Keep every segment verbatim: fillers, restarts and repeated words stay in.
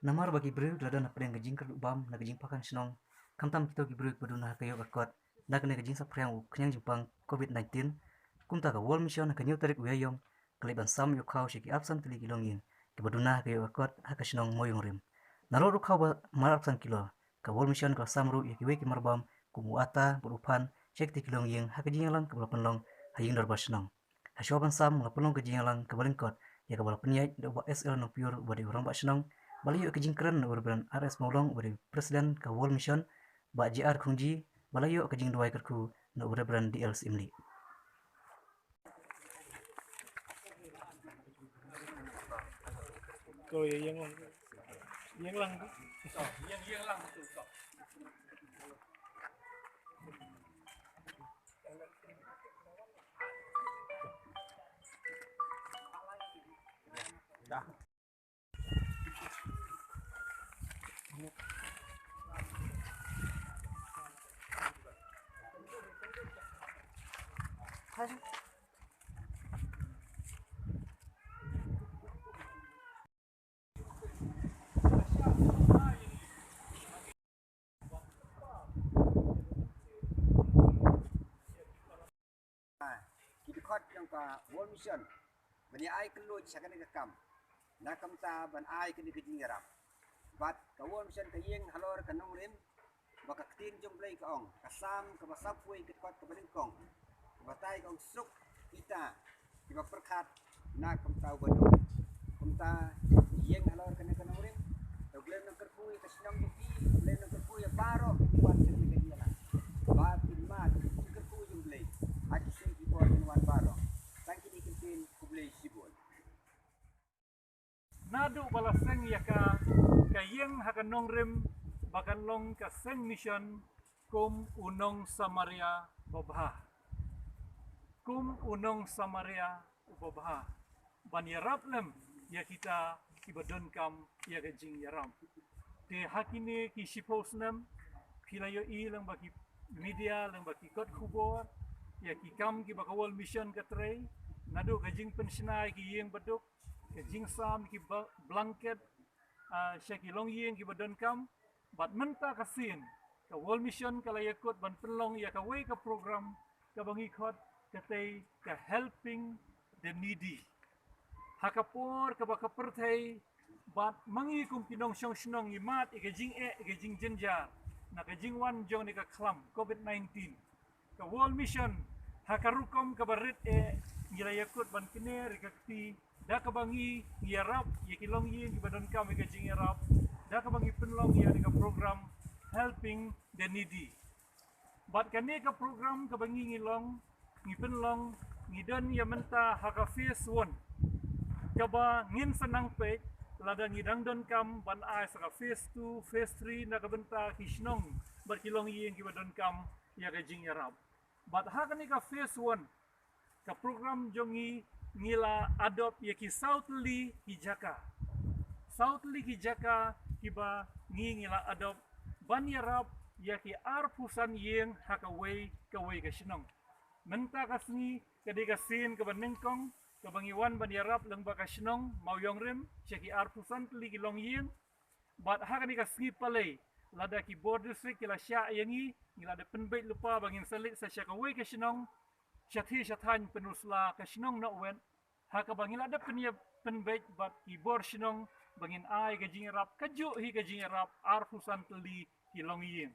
Namar ba ki briew ki la don hapdeng ka jingkyrduh bam na ka jingpakhan shnong, khamtam kito ki briew kiba duna ha ka ïoh ka kot na kane ka jingsaphriang u khñiang jingpang covid nineteen. Kumta ka World Mission ha ka hynñiew tarik u Ïaïong ka leit ban sam ïoh khaw sha ki arphew san tylli ki longïing kiba duna ha ka ïoh ka kot ha ka shnong Mawïong Rim. Nalor u khaw ba mar arphew san kilo, ka World Mission ka la sam ruh ïa kiwei ki marbam kum u ata bad u phan sha kitei ki longïing ha ka jingïalang kaba la pynlong ha ïing dorbar shnong. Hashwa ban sam la pynlong ka jingïalang kaba lyngkot ïa kaba la pynïaid da u Bah S L Nongpyiur uba dei u rangbah shnong, ba la ïoh ka jingkren na u Reverend R S Mawlong uba dei u President ka World Mission, Bah J R Khongji, ba la ïoh ka jingduwai kyrkhu na u Reverend D L Syiemlieh. Ki dkhot jong ka World Mission ban ïa ai kylluid sha kane ka kam, na ka bynta ban ai kane ka jingïarap. Bad ka World Mission ka ïeng halor ka nongrim, ba ka ktien jong U Blei ka ong, ka Salm kaba saphew wei, ka dkhot kaba nyngkong, ka batai ka ong, suk ita kiba pyrkhat na ka bynta uba duk. Kumta ïeng halor kane ka nongrim, to U Blei un kyrkhu ïa ka shnong jong phi, U Blei un kyrkhu ïa baroh kiba wan sha kane ka jingïalang. Ba phin mad ïa ka jingkyrkhu jong U Blei ha ki sngi ki por kin wan baroh. Tang kine ki ktien, khublei shibun. Naduh ba la seng ïa ka, ka ïeng ha ka nongrim ba kan long ka seng mission kum u nong Samaria babha. Kum u nong Samaria u babha ban ïarap lem ïa kita kiba donkam ïa ka jingïarap. Te ha kine ki shiphew snem phi la ïohi lyngba ki media, lyngba ki kot khubor, ïa ki kam kiba ka World Mission ka trei, naduh ka jingpynshna ïa ki ïing baduk, ka jingsam ki ba-, blanket, ah, sha ki longïing kiba donkam, bad mynta ka sien, ka World Mission ka la ïakut ban pynlong ïa kawei ka program kaba ngi khot katei ka Helping the Needy. Ha ka por kaba ka pyrthei bad ma ngi kum ki nongshong shnong ngi mad ïa ka jingeh, ïa ka jingjynjar na ka jingwan jong kane ka khlam covid nineteen, ka World Mission ha ka rukom kaba rit eh ngi la ïakut ban kner ïa ka kti da kaba ngi, ngi ïarap ïa ki longïing kiba donkam ïa ka jingïarap, da kaba ngi pynlong ïa kane ka program Helping the Needy. Bad kane ka program kaba ngi, ngi long, ngi pynlong, ngi don ïa mynta ha ka phase one, kaba ngin sa nang peit lada ngi dang donkam ban ai sa ka phase two, phase three na ka bynta ki shnong bad ki longïing kiba donkam ïa ka jingïarap. Bad ha kane ka phase one, ka program jong ngi, ngi la adopt ïa ki saw tylli ki jaka. Saw tylli ki jaka kiba ngi, ngi la adopt ban ïarap ïa ki arphew san ïing ha kawei kawei ka shnong. Mynta ka sngi ka dei ka sien kaba nyngkong kaba ngi wan ban ïarap lyngba ka shnong Mawïong Rim sha ki arphew san tylli ki longïing. Bad ha kane ka sngi Palei, lada ki bor district ki la shah ïa ngi, ngi la dep pynbeit lypa ba ngin sa leit sa sha kawei ka shnong, shathie shathaiñ Pynursla, ka shnong Nohwet, ha kaba ngi la dep pynïa pynbeit bad ki bor shnong ba ngin ai ka jingïarap, kajuh hi ka jingïarap arphew san tylli ki longïing.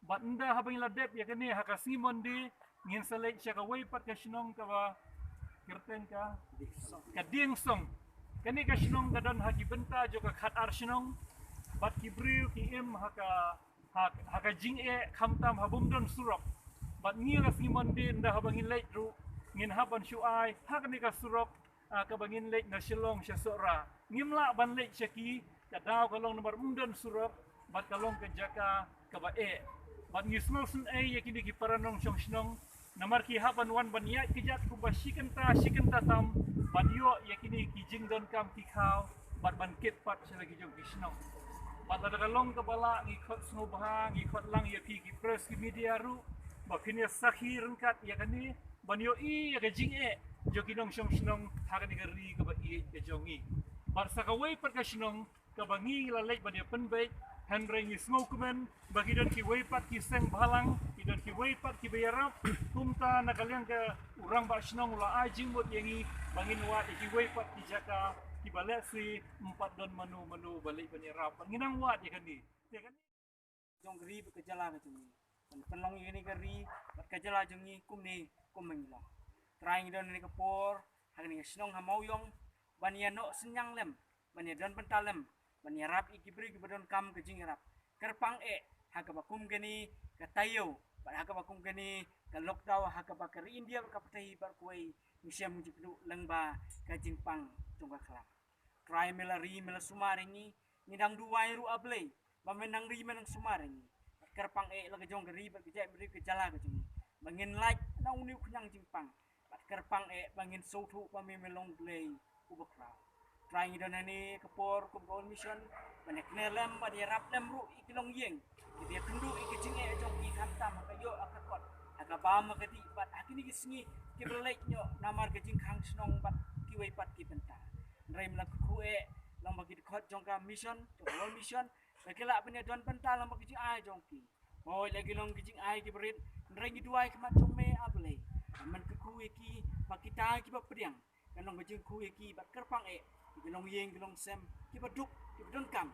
Bad ynda haba ngi la dep ïa kane, ha ka sngi Monday ngin sa leit sha kawei pat ka shnong kaba kyrteng ka, ka Dieng Song. Kane ka shnong ka don ha ki bynta jong ka khatar shnong, bad ki briew ki im ha ka, ha, ha ka jingeh khamtam ha bym don surok. Bad ngi ha ka sngi Monday ynda haba ngin leit ruh, ngin hap ban shu ai ha kane ka surok, ah, kaba ngin leit na Shillong sha Sohra. Ngim lah ban leit sha ki, ka daw ka long namar ym don surok, bad ka long ka jaka kaba eh. Bad ngi sngewsynei ïa kine ki para nongshong shnong, namar ki hap ban wan ban ïaid kjat kumba shi kynta, shi kynta tam, ban ïoh ïa kine ki jingdonkam ki khaw, bad ban kit pat sha la ki jong ki shnong. Bad lada ka long kaba lah, ngi khot sngewbha, ngi khot lang ïa phi ki press, ki media ruh, ba phin ïa sakhi ryngkat ïa kane, ban ïohi ïa ka jingeh jong ki nongshong shnong ha kane ka ri kaba ïeit ka jong ngi. Bad sa kawei pat ka shnong, Kaba ngi la leit ban ïa pynbeit, hynrei ngi sngewkmen ba ki don kiwei pat ki seng bhalang, ki don kiwei pat kiba ïarap. Kumta na ka liang ka u rangbah shnong u la ai jingmut ïa ngi ba ngin wad ïa kiwei pat ki jaka kiba lehse ym pat don mano mano ba leit ban ïarap, ba ngin nang wad ïa kane. Ïa kane jong ka ri bad ka jylla ka jong ngi, ban pynlong ïa kane ka ri bad ka jylla jong ngi kumne kumba ngi long. Trai, ngi don ha kane ka por ha kane ka shnong ha Mawïong ban ïa noh synñiang lem, ban ïa don bynta lem, ban ïarap ïa ki briew kiba donkam ka jingïarap. Kyrpang eh ha kaba kum kane ka taïew bad ha kaba kum kane ka lockdown, ha kaba ka ri India bad ka pyrthei baroh kawei ngi shem ngi jukduh lyngba ka jingpang jong ka khlam. Trai, me la ri, me la sumar ïa ngi, ngi dang duwai ruh, A Blei, ba men nang ri, men nang sumar ïa ngi. Bad kyrpang eh la ka jong ka ri bad ka jaitbynriew ka jylla ka jong ngi, ba ngin lait na une u khñiang jingpang. Bad kyrpang eh ba ngin sngewthuh ba me, me long Blei uba khraw. Trai, ngi don ha kane ka por kum ka World Mission ban ïa kner lem bad ïarap lem ruh ïa ki longïing kiba ïakynduh ïa ka jingeh jong ki, khamtam ha ka ïoh ha ka kot, ha ka bam ha ka dih, bad ha kine ki sngi kiba la leit noh namar ka jingkhang shnong bad kiwei pat ki bynta. Hynrei me la kyrkhu eh long ba ki dkhot jong ka mission, jong ka World Mission, ba ki lah ban ïa don bynta long ba ki jingai jong ki. Hooid, la ki long ki jingai kiba rit, hynrei ngi duwai khmat jong me, A Blei, ba men kyrkhu ïa ki, ba kita kiba pdiang kan long ka jingkyrkhu ïa ki, bad kyrpang eh ïa ki longïing ki longsem kiba duk kiba donkam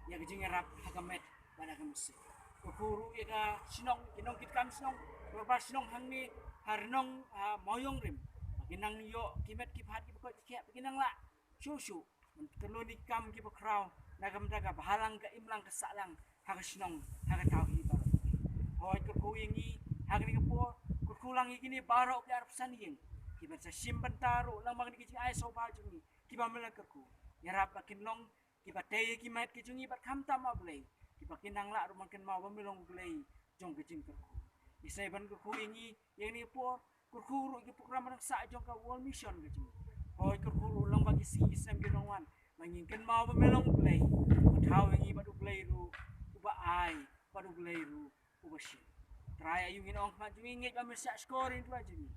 ïa ka jingïarap ha ka met bad ha ka mynsiem. Kyrkhu ruh ïa ka shnong, ki nongkitkam shnong, ki riew shnong hangne ha Rnong, ha Mawïong rim, ba kin nang ïoh ki met ki phad kiba koit ki khiah, ba kin nang lah shuh shuh ban pyntylli ïa ki kam kiba khraw na ka bynta ka bhalang, ka imlang, ka sahlang ha ka shnong, ha ka thaw hi baroh. Hooid, kyrkhu ïa ngi ha kane ka por, kyrkhu lang ïa kine baroh ki arphew san ïing kiban sa shim bynta ruh lang ba kine ki jingai sngewbha jong ngi kiba me la kyrkhu, ïarap ba kin long kiba tei ïa ki met ki jong ngi, bad khamtam, A Blei, kiba kin nang lah ruh ban kynmaw ba me long U Blei jong ka jingkyrkhu. Isai ban kyrkhu ïa ngi ïa kane ka por, kyrkhu ruh ïa ki program rangsa jong ka World Mission ka jong ngi. Hooid, kyrkhu ruh lang ba ki sngi ki snem ki nang wan, ba ngin kynmaw ba me long U Blei uba thaw ïa ngi, bad U Blei ruh uba ai, bad U Blei ruh uba shim. Trai, aïu ngin ong khmat jong ngi, ngeit ba me shah shkor ïa ngi, trai jong ngi.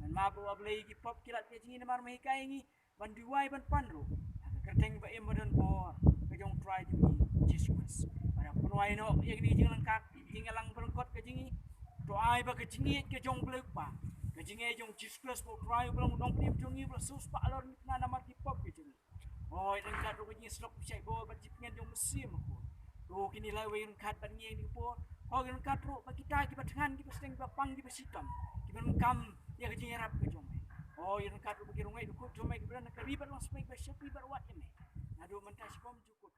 Ngan map ruh, A Blei, ïa ki pop ki lad ka jong ngi namar me hikai ïa ngi ban duwai ban pan ruh ha ka kyrteng ba im ba don bor ka jong U Trai jong ngi Jisu Khrist. Bad ngan pynwai noh ïa kine ki jinglyngkot, ki jingïalang ba lyngkot ka jong ngi. To ai ba ka jingïeit ka jong U Blei U Kpa, ka jingïeit jong U Jisu Khrist ba U Trai uba long u nongpynim jong ngi, uba la siewspah halor ngi na namar ki pop ki jong ngi. Hooid, ryngkat ruh ka jingïasnoh bishai bor bad jingpynïaid jong U Mynsiem Bakhuid. To kine lawei ryngkat bad ngi ha kane ka por. Hooid, ryngkat ruh bad kita kiba thngan, kiba sdang, kiba pang, kiba shitom, kiba donkam ïa ka jingïarap ka jong me. Hooid, ryngkat ruh bad ki rangwei dukut jong me kiba don ha ka ri bad long symbai, kiba shakri bad wad ïa me naduh mynta shibun jukut.